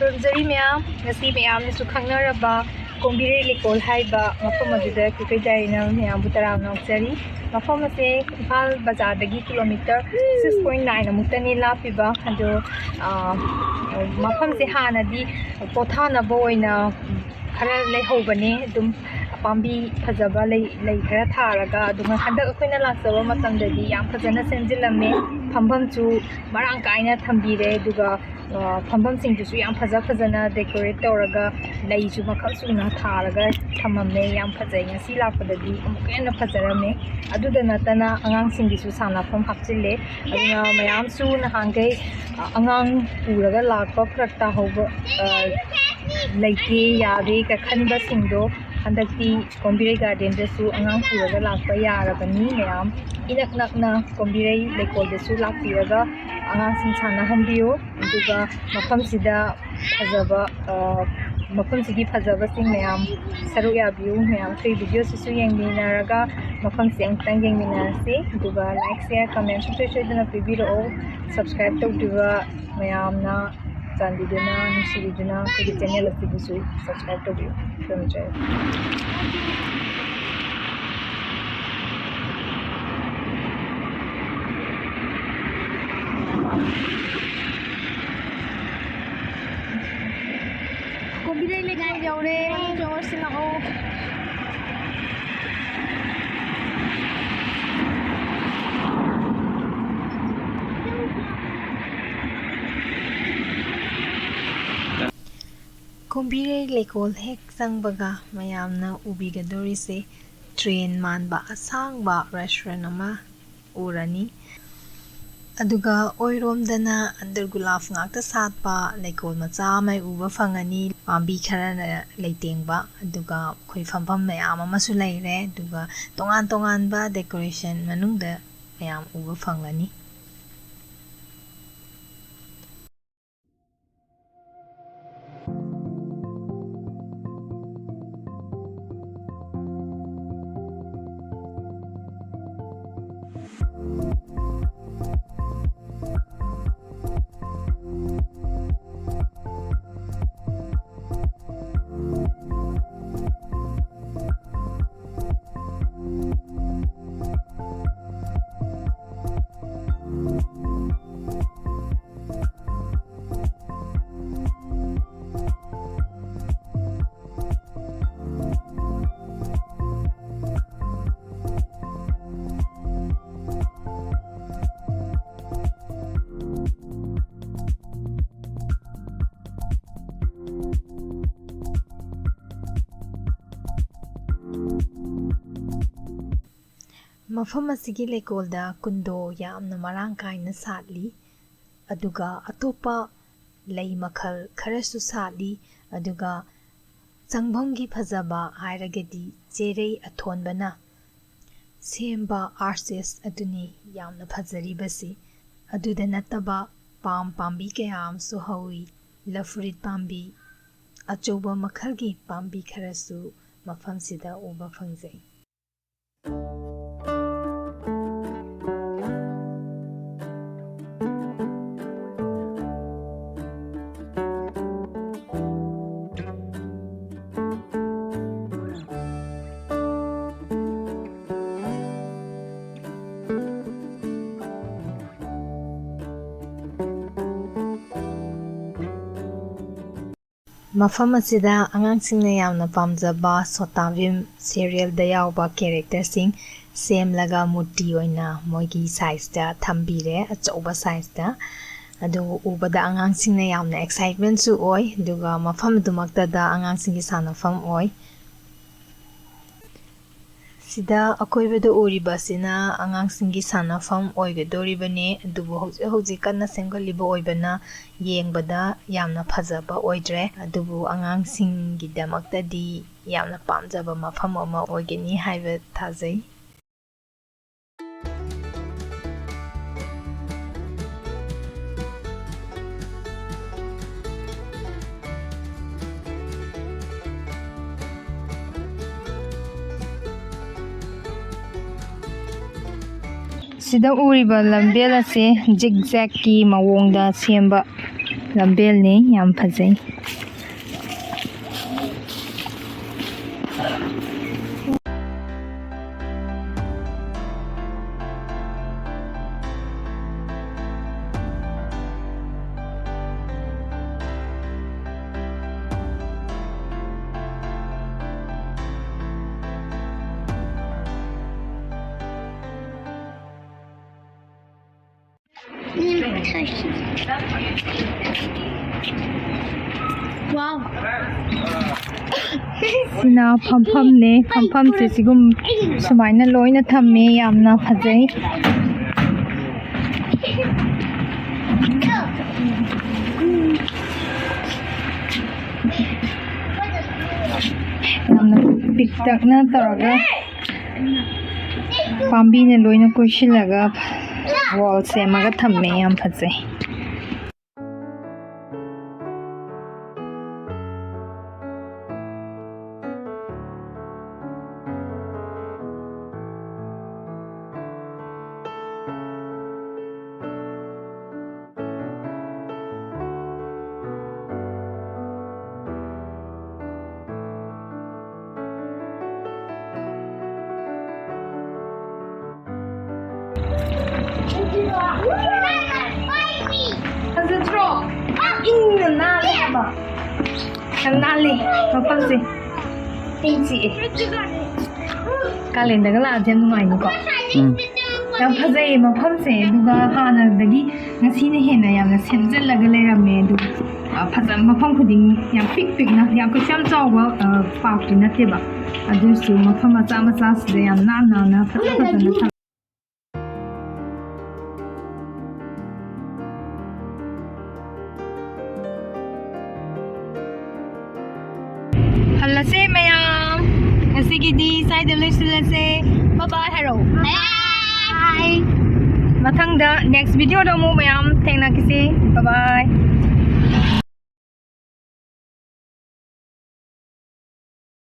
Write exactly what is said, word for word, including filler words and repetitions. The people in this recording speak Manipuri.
ꯈꯨꯔꯨꯝꯖꯔꯤ ꯃꯌꯥꯝ꯫ ꯉꯁꯤ ꯃꯌꯥꯝꯅꯁꯨ ꯈꯪꯅꯔꯕ ꯀꯣꯝꯕꯤꯔꯩ ꯂꯩꯀꯣꯜ ꯍꯥꯏꯔꯤꯕ ꯃꯐꯝ ꯑꯗꯨꯗ ꯀꯨꯀꯩ ꯗꯥꯏꯔꯤꯅ ꯃꯌꯥꯝꯕꯨ ꯇꯔꯥꯝꯅ ꯑꯣꯛꯆꯔꯤ꯫ ꯃꯐꯝ ꯑꯁꯦ ꯏꯝꯐꯥꯜ ꯕꯖꯥꯔꯗꯒꯤ ꯀꯤꯂꯣꯃꯤꯇꯔ ꯁꯤꯛꯁ ꯄꯣꯏꯟ ꯅꯥꯏꯟ ꯑꯃꯨꯛꯇꯅꯤ ꯂꯥꯞꯄꯤꯕ꯫ ꯑꯗꯣ, ꯑ, ꯃꯐꯝꯁꯦ ꯍꯥꯟꯅꯗꯤ ꯄꯣꯊꯥꯅꯕ ꯑꯣꯏꯅ ꯈꯔ ꯂꯩꯍꯧꯕꯅꯦ꯫ ꯑꯗꯨꯝ ꯄꯥꯝꯕꯤ ꯐꯖꯕ ꯂꯩ, ꯂꯩ ꯈꯔ ꯊꯥꯔꯒ, ꯑꯗꯨꯒ ꯍꯟꯗꯛ ꯑꯩꯈꯣꯏꯅ ꯂꯥꯛꯆꯕ ꯃꯇꯝꯗꯗꯤ ꯌꯥꯝ ꯐꯖꯅ ꯁꯦꯝꯖꯤꯜꯂꯝꯃꯦ꯫ ꯐꯝꯐꯝꯁꯨ ꯃꯔꯥꯡ ꯀꯥꯏꯅ ꯊꯝꯕꯤꯔꯦ꯫ ꯑꯗꯨꯒ, ꯑ, ꯐꯝꯐꯝꯁꯤꯡꯗꯨꯁꯨ ꯌꯥꯝ ꯐꯖ ꯐꯖꯅ decorate ꯇꯧꯔꯒ, ꯂꯩꯁꯨ ꯃꯈꯜ ꯁꯨꯅ ꯊꯥꯔꯒ ꯊꯝꯃꯝꯃꯦ꯫ ꯌꯥꯝ ꯐꯖꯩ꯫ ꯉꯁꯤ ꯂꯥꯛꯄꯗꯗꯤ ꯑꯃꯨꯛꯀ ꯍꯦꯟꯅ ꯐꯖꯔꯝꯃꯦ꯫ ꯑꯗꯨꯗ ꯅꯠꯇꯅ ꯑꯉꯥꯡꯁꯤꯡꯒꯤꯁꯨ ꯁꯥꯟꯅꯐꯝ ꯍꯥꯞꯆꯤꯜꯂꯦ꯫ ꯑꯗꯨꯅ ꯃꯌꯥꯝꯁꯨ ꯅꯍꯥꯟꯈꯩ, ꯑ, ꯑꯉꯥꯡ ꯄꯨꯔꯒ ꯂꯥꯛꯄ ꯐꯔꯛ ꯇꯥꯍꯧꯕ, ꯑ, ꯂꯩꯇꯦ, ꯌꯥꯗꯦ ꯀ ꯈꯟꯕꯁꯤꯡꯗꯣ ꯍꯟꯗꯛꯇꯤ ꯀꯣꯝꯕꯤꯔꯩ ꯒꯥꯔꯗꯦꯟꯗꯁꯨ ꯑꯉꯥꯡ ꯄꯨꯔꯒ ꯂꯥꯛꯄ ꯌꯥꯔꯕꯅꯤ꯫ ꯃꯌꯥꯝ ꯏꯅꯛ ꯅꯛꯅ ꯀꯣꯝꯕꯤꯔꯩ ꯂꯩꯀꯣꯜꯗꯁꯨ ꯂꯥꯛꯄꯤꯔꯒ ꯑꯉꯥꯡꯁꯤꯡ ꯁꯥꯟꯅꯍꯟꯕꯤꯌꯨ꯫ ꯑꯗꯨꯒ ꯃꯐꯝꯁꯤꯗ ꯐꯖꯕ, ꯑ, ꯃꯐꯝꯁꯤꯒꯤ ꯐꯖꯕꯁꯤꯡ ꯃꯌꯥꯝ ꯁꯔꯨꯛ ꯌꯥꯕꯤꯌꯨ꯫ ꯃꯌꯥꯝ ꯑꯩꯈꯣꯏ videoꯁꯤꯁꯨ ꯌꯦꯡꯃꯤꯟꯅꯔꯒ ꯃꯐꯝꯁꯦ ꯑꯃꯨꯛꯇꯪ ꯌꯦꯡꯃꯤꯟꯅꯔꯁꯤ꯫ ꯑꯗꯨꯒ like, share, comment ꯁꯨꯡꯁꯣꯏ ꯁꯣꯏꯗꯅ ꯄꯤꯕꯤꯔꯛꯑꯣ꯫ Subscribe ꯇꯧꯗ꯭ꯔꯤꯕ ꯃꯌꯥꯝꯅ ꯆꯥꯟꯕꯤꯗꯨꯅ, ꯅꯨꯡꯁꯤꯕꯤꯗꯨꯅ ꯑꯩꯈꯣꯏꯒꯤ channel ꯑꯁꯤꯕꯨꯁꯨ subscribe ꯇꯧꯕꯤꯌꯨ꯫ ꯈꯨꯔꯨꯝꯖꯔꯤ꯫ ꯀꯣꯝꯕꯤꯔꯩ ꯂꯩꯀꯣꯜ ꯌꯧꯔꯦ꯫ ꯃꯅꯨꯡ ꯆꯪꯉꯨꯔꯁꯤ ꯂꯥꯛꯑꯣ꯫ ꯀꯣꯝꯕꯤꯔꯩ ꯂꯩꯀꯣꯜ ꯍꯦꯛ ꯆꯪꯕꯒ ꯃꯌꯥꯝꯅ ꯎꯕꯤꯒꯗꯧꯔꯤꯁꯦ train ꯃꯥꯟꯕ ꯑꯁꯥꯡꯕ restaurant ꯑꯃ ꯎꯔꯅꯤ꯫ ꯑꯗꯨꯒ ꯑꯣꯏꯔꯣꯝꯗꯅ ꯑꯟꯗꯔ ꯒꯨꯂꯥꯞ ꯉꯥꯛꯇ ꯁꯥꯠꯄ ꯂꯩꯀꯣꯜ ꯃꯆꯥ ꯑꯃ ꯎꯕ ꯐꯪꯉꯅꯤ꯫ ꯄꯥꯝꯕꯤ ꯈꯔꯅ ꯂꯩꯇꯦꯡꯕ, ꯑꯗꯨꯒ ꯑꯩꯈꯣꯏ ꯐꯝꯐꯝ ꯃꯌꯥꯝ ꯑꯃꯁꯨ ꯂꯩꯔꯦ꯫ ꯑꯗꯨꯒ ꯇꯣꯉꯥꯟ ꯇꯣꯉꯥꯟꯕ decoration ꯃꯅꯨꯡꯗ ꯃꯌꯥꯝ ꯎꯕ ꯐꯪꯂꯅꯤ꯫ ꯃꯐꯝ ꯑꯁꯤꯒꯤ ꯂꯩꯀꯣꯜꯗ ꯀꯨꯟꯗꯣ ꯌꯥꯝꯅ ꯃꯔꯥꯡ ꯀꯥꯏꯅ ꯁꯥꯠꯂꯤ, ꯑꯗꯨꯒ ꯑꯇꯣꯞꯄ ꯂꯩ ꯃꯈꯜ ꯈꯔꯁꯨ ꯁꯥꯠꯂꯤ, ꯑꯗꯨꯒ ꯆꯪꯐꯝꯒꯤ ꯐꯖꯕ ꯍꯥꯏꯔꯒꯗꯤ ꯆꯦꯔꯩ ꯑꯊꯣꯟꯕꯅ ꯁꯦꯝꯕ arches ꯑꯗꯨꯅꯤ ꯌꯥꯝꯅ ꯐꯖꯔꯤꯕꯁꯤ꯫ ꯑꯗꯨꯗ ꯅꯠꯇꯕ ꯄꯥꯝ ꯄꯥꯝꯕꯤ ꯀꯌꯥ ꯑꯃꯁꯨ ꯍꯧꯏ꯫ ꯂꯐꯨꯔꯤꯠ ꯄꯥꯝꯕꯤ, ꯑꯆꯧꯕ ꯃꯈꯜꯒꯤ ꯄꯥꯝꯕꯤ ꯈꯔꯁꯨ ꯃꯐꯝꯁꯤꯗ ꯎꯕ ꯐꯪꯖꯩ꯫ ꯃꯐꯝ ꯑꯁꯤꯗ ꯑꯉꯥꯡꯁꯤꯡꯅ ꯌꯥꯝꯅ ꯄꯥꯝꯖꯕ ꯁꯣꯇꯥ ꯚꯤꯝ serialꯗ ꯌꯥꯎꯕ characterꯁꯤꯡ ꯁꯦꯝꯂꯒ ꯃꯨꯔꯇꯤ ꯑꯣꯏꯅ ꯃꯣꯏꯒꯤ sizeꯇ ꯊꯝꯕꯤꯔꯦ, ꯑꯆꯧꯕ sizeꯇ꯫ ꯑꯗꯨ ꯎꯕꯗ ꯑꯉꯥꯡꯁꯤꯡꯅ ꯌꯥꯝꯅ excitementꯁꯨ ꯑꯣꯏ, ꯑꯗꯨꯒ ꯃꯐꯝ ꯑꯗꯨꯃꯛꯇꯗ ꯑꯉꯥꯡꯁꯤꯡꯒꯤ ꯁꯥꯟꯅꯐꯝ ꯑꯣꯏ꯫ ꯁꯤꯗ ꯑꯀꯣꯏꯕꯗ ꯎꯔꯤꯕ ꯑꯁꯤꯅ ꯑꯉꯥꯡꯁꯤꯡꯒꯤ ꯁꯥꯟꯅꯐꯝ ꯑꯣꯏꯒꯗꯧꯔꯤꯕꯅꯤ, ꯑꯗꯨꯕꯨ ꯍꯧꯖꯤꯛ ꯍꯧꯖꯤꯛ ꯀꯟꯅ ꯁꯦꯝꯒꯠꯂꯤꯕ ꯑꯣꯏꯕꯅ ꯌꯦꯡꯕꯗ ꯌꯥꯝꯅ ꯐꯖꯕ ꯑꯣꯏꯗ꯭ꯔꯦ, ꯑꯗꯨꯕꯨ ꯑꯉꯥꯡꯁꯤꯡꯒꯤꯗꯃꯛꯇꯗꯤ ꯌꯥꯝꯅ ꯄꯥꯝꯖꯕ ꯃꯐꯝ ꯑꯃ ꯑꯣꯏꯒꯅꯤ ꯍꯥꯏꯕ ꯊꯥꯖꯩ꯫ ꯁꯤꯗ ꯎꯔꯤꯕ ꯂꯝꯕꯦꯜ ꯑꯁꯦ zigzagꯀꯤ ꯃꯑꯣꯡꯗ ꯁꯦꯝꯕ ꯂꯝꯕꯦꯜꯅꯤ, ꯌꯥꯝ ꯐꯖꯩ꯫ ꯁꯤꯅ ꯐꯝꯐꯝꯅꯦ꯫ ꯐꯝꯐꯝꯁꯦ ꯁꯤꯒꯨꯝ ꯁꯨꯃꯥꯏꯅ ꯂꯣꯏꯅ ꯊꯝꯃꯦ꯫ ꯌꯥꯝꯅ ꯐꯖꯩ꯫ ꯌꯥꯝꯅ ꯄꯤꯛꯇꯛꯅ ꯇꯧꯔꯒ ꯄꯥꯝꯕꯤꯅ ꯂꯣꯏꯅ ꯀꯣꯏꯁꯤꯜꯂꯒ ꯋꯥꯜ ꯁꯦꯝꯃꯒ ꯊꯝꯃꯦ꯫ ꯌꯥꯝ ꯐꯖꯩ꯫ ꯐꯖꯗ꯭ꯔꯣ? ꯌꯥꯝ ꯏꯪꯅ ꯅꯥꯜꯂꯦ ꯍꯥꯏꯕ꯫ ꯌꯥꯝ ꯅꯥꯜꯂꯦ ꯃꯐꯝꯁꯦ꯫ ꯏꯪ ꯆꯤꯛꯑꯦ꯫ ꯀꯥꯂꯦꯟꯗꯒ ꯂꯥꯛꯑꯗꯤ ꯌꯥꯝ ꯅꯨꯡꯉꯥꯏꯅꯤꯀꯣ꯫ ꯎꯝ꯫ ꯌꯥꯝ ꯐꯖꯩꯌꯦ ꯃꯐꯝꯁꯦ꯫ ꯑꯗꯨꯒ ꯍꯥꯟꯅꯗꯒꯤ ꯉꯁꯤꯅ ꯍꯦꯟꯅ ꯌꯥꯝꯅ ꯁꯦꯝꯖꯤꯜꯂꯒ ꯂꯩꯔꯝꯃꯦ꯫ ꯑꯗꯨꯒ, ꯑ, ꯐꯖ-, ꯃꯐꯝ ꯈꯨꯗꯤꯡ ꯌꯥꯝ ꯄꯤꯛ ꯄꯤꯛꯅ, ꯌꯥꯝ ꯀꯩꯁꯨ ꯌꯥꯝ ꯆꯥꯎꯕ, ꯑ, ꯄꯥꯔꯛꯇꯤ ꯅꯠꯇꯦꯕ꯫ ꯑꯗꯨꯁꯨ ꯃꯐꯝ ꯃꯆꯥ ꯃꯆꯥꯁꯤꯗ ꯌꯥꯝ ꯅꯥꯟ ꯅꯥꯟꯅ ꯐꯖ ꯐꯖꯅ ꯊꯝꯃꯦ꯫ ꯍꯜꯂꯁꯦ ꯃꯌꯥꯝ, ꯉꯁꯤꯒꯤꯗꯤ ꯁ꯭ꯋꯥꯏꯗ ꯂꯣꯏꯁꯤꯜꯂꯁꯦ꯫ Bye bye ꯍꯥꯏꯔꯛꯑꯣ꯫ Bye꯫ ꯃꯊꯪꯗ next videoꯗ ꯑꯃꯨꯛ ꯃꯌꯥꯝ ꯊꯦꯡꯅꯈꯤꯁꯦ꯫ Bye bye꯫